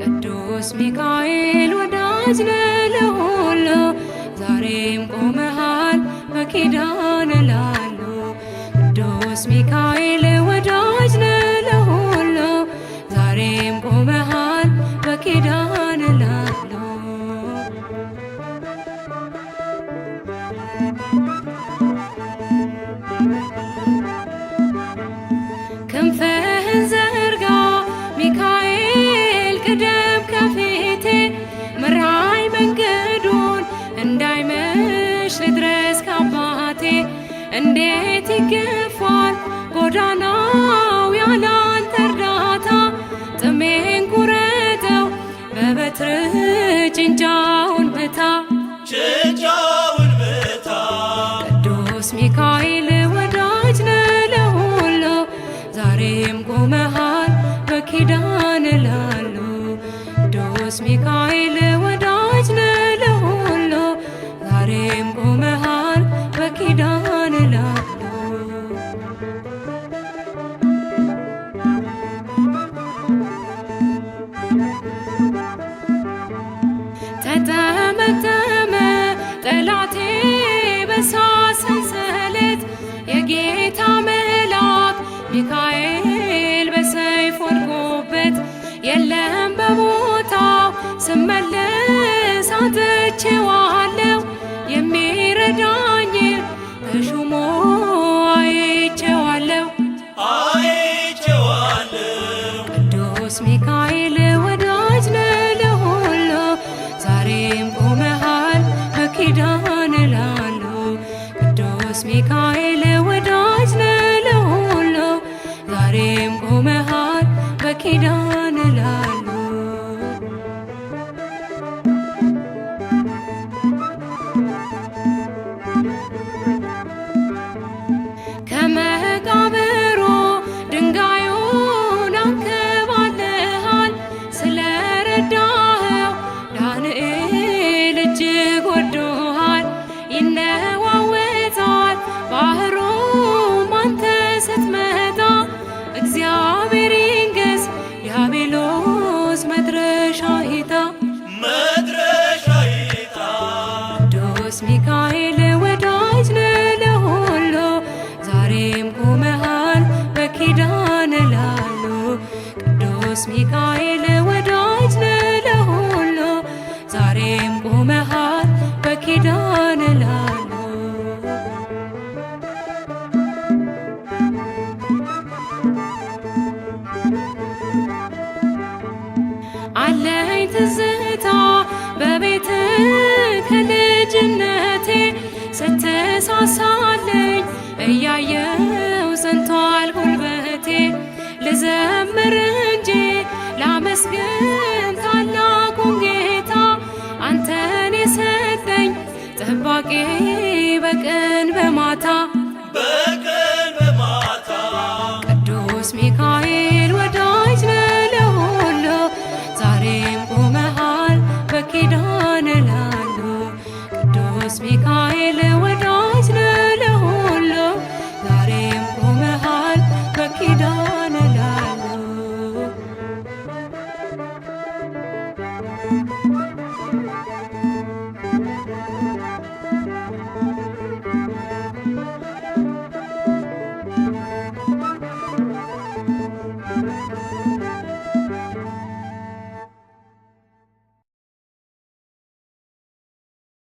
ቅዱስ ሚካኤል ወዳጅ ነህ ለሁሉ፣ ዛሬም ቆመሃል በኪዳን ላሉ። ቅዱስ ሚካኤል ወዳጅ ነህ ለሁሉ፣ ዛሬም ቆመሃል በኪዳን ላሉ። ክንፍህን ዘርጋ ሚካኤል ቅደም ከፊቴ፣ ምራኝ መንገዱን እንዳይመሽ ልድረስ ካባቴ። እንዴት ይገፋል ጎዳናው ያላንተ እርዳታ፣ ጥሜን ቁረጠው በበትርህ ጭንጫውን ምታ። ጭንጫውን ምታ። ቅዱስ ሚካኤል ወዳጅ ነህ ለሁሉ፣ ዛሬም ቆመሃል በኪዳን ላሉ። ቅዱስ ሚካኤል ወዳጅ ነህ ለሁሉ፣ ዛሬም ቆመሃል በኪዳን ላሉ። ተጠመጠመ ጠላቴ በእሳት ሰንሰለት፣ የጌታ መልአክ ሚካኤል በሰይፍ ወድቆበት። የለም በቦታው ስመለስ አጥቼዋለሁ፣ የሚረዳኝ ተሹሞ አይቼዋለሁ። አይቼዋለሁ። ቅዱስ ሚካኤል ወዳጅ ነህ ለሁሉ፣ ዛሬም ቆመሃል በኪዳን ላሉ። ቅዱስ ሚካኤል ወዳጅ ነህ ለሁሉ፣ ዛሬም ቆመሃል በኪዳን ላሉ። ከመቃብሩ ድንጋዩን አንከባለሃል፣ ስለረዳኸው ዳንኤል እጅግ ወዶሃል። ይነዋወጣል ባህሩም አንተ ስትመጣ፣ እግዚአብሔር ይንገስ ዲያብሎስ መድረሻ ይጣ። መድረሻ ይጣ። ቅዱስ ሚካኤል ወዳጅ ነህ ለሁሉ፣ ዛሬም ቆመሃል በኪዳን ላሉ። ቅዱስ ሚካኤል ወዳጅ ነህ ለሁሉ፣ ዛሬም ቆመሃል በኪዳን ላሉ። አለኝ ትዝታ በቤት ከልጅነቴ፣ ስትሳሳለኝ እያየው ጸንቷል ጉልበቴ። ልዘምር እንጂ ላመስግን ታላቁን ጌታ፣ አንተን የሰጠኝ ጠባቂ